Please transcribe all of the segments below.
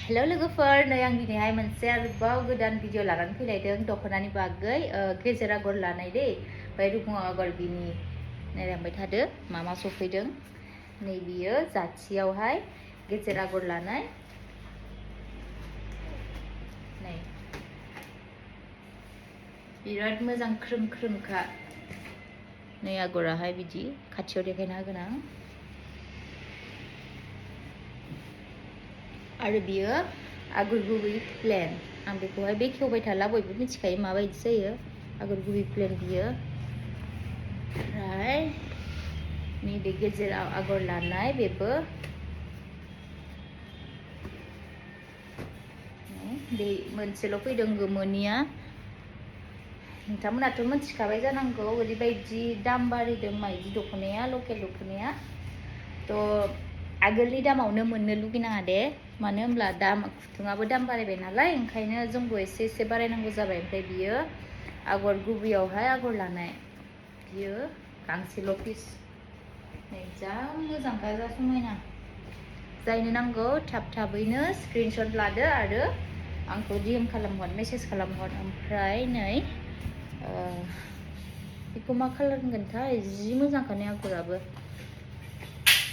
Hello लोगोफोर, नै आं दिनैहाय मोनसे आरोबाव गोदान भिडिअ लानानै फैलायदों दखनानि बागै गेजेर आगर लानाय दै ओमफ्राय रुगुङाव आगर बिनि नायलांबाय थादो मा मा सफैदों। नै बियो जाथियावहाय गेजेर आगर लानाय नै बिराद मोजां ख्रोम ख्रोमखा। नै आगराहाय बिदि खाथियाव देखायना होगोन आं। आरो बियो आगर गुबै प्लेन। आं बेखौहाय बेखेवबाय थाला, बयबो मिथिखायो माबायदि जायो आगर गुबै प्लेन बियो। ओमफ्राय नैबे गेजेराव आगर लानाय बेबो बे मोनसेल' फैदों गोमोनिया। नोंथांमोनाथ' मिथिखाबाय जानांगौ ओरैबायदि दाम बारिदों माइदि दखनाया, लकेल दखनाया। थ' आगोलनि दामावनो मोननो लुगैनाङा दे, मानो होनब्ला दाम खुन्दुङाबो दाम बारायबाय नालाय, ओंखायनो जोंबो एसे एसे बारायनांगौ जाबाय। ओमफ्राय बियो आगर गुबैयावहाय आगर लानाय, बियो गांसेल' पिस। नै जा मोजांखा, जा समायना। जायनो नांगौ थाब थाबैनो स्क्रिनशट लादो आरो आंखौ DM खालामहर, मेसेज खालामहर। ओमफ्राय नै बेखौ मा कालार होनगोनथाय, जि मोजांखानो आगराबो।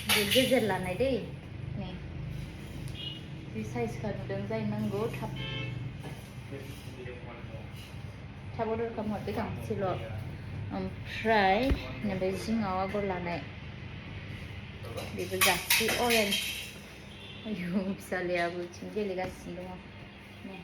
बे गेजेर लानाय दै, नै बे साइजखौ नुदों, जाय नांगौ थाब अर्डार खालामहर, बे गांसेल'। ओमफ्राय नैबे जिङाव आगर लानाय बेबो जाथि अरेन्ज। आयु फिसालायाबो बिथिं गेलेगासिनो दङ। नै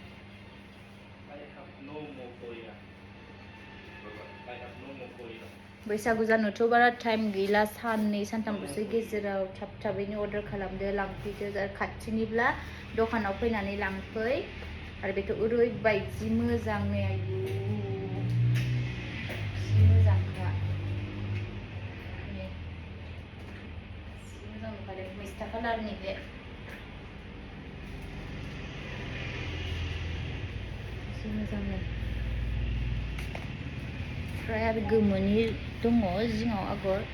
बैसागु जानोथ' बारा टाइम गैला, साननै सानथामल'सै गेजेराव। थाब थाबैनो अर्डार खालामदो, लांफैदो। खाथिनिब्ला दखानाव फैनानै लांफै। आरो बेथ' ओरैबायदि मोजां, नै आयु जि मोजांखा। नै जि मोजां नुखादों, मैस्था कालारनि बे जि मोजां। नै ओमफ्राय आरो गोमोनि दङ जिङाव आगर,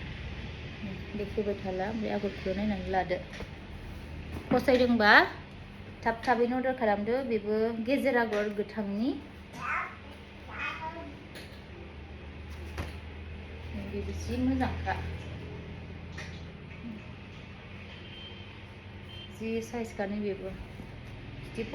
देखायबाय थाला। ओमफ्राय आगरखौ नायनानै लादो। फसायदोंबा थाब थाबैनो अर्डार खालामदो। बेबो गेजेर आगर गोथांनि, बेबो जि मोजांखा। जि साइजखानो बेबो।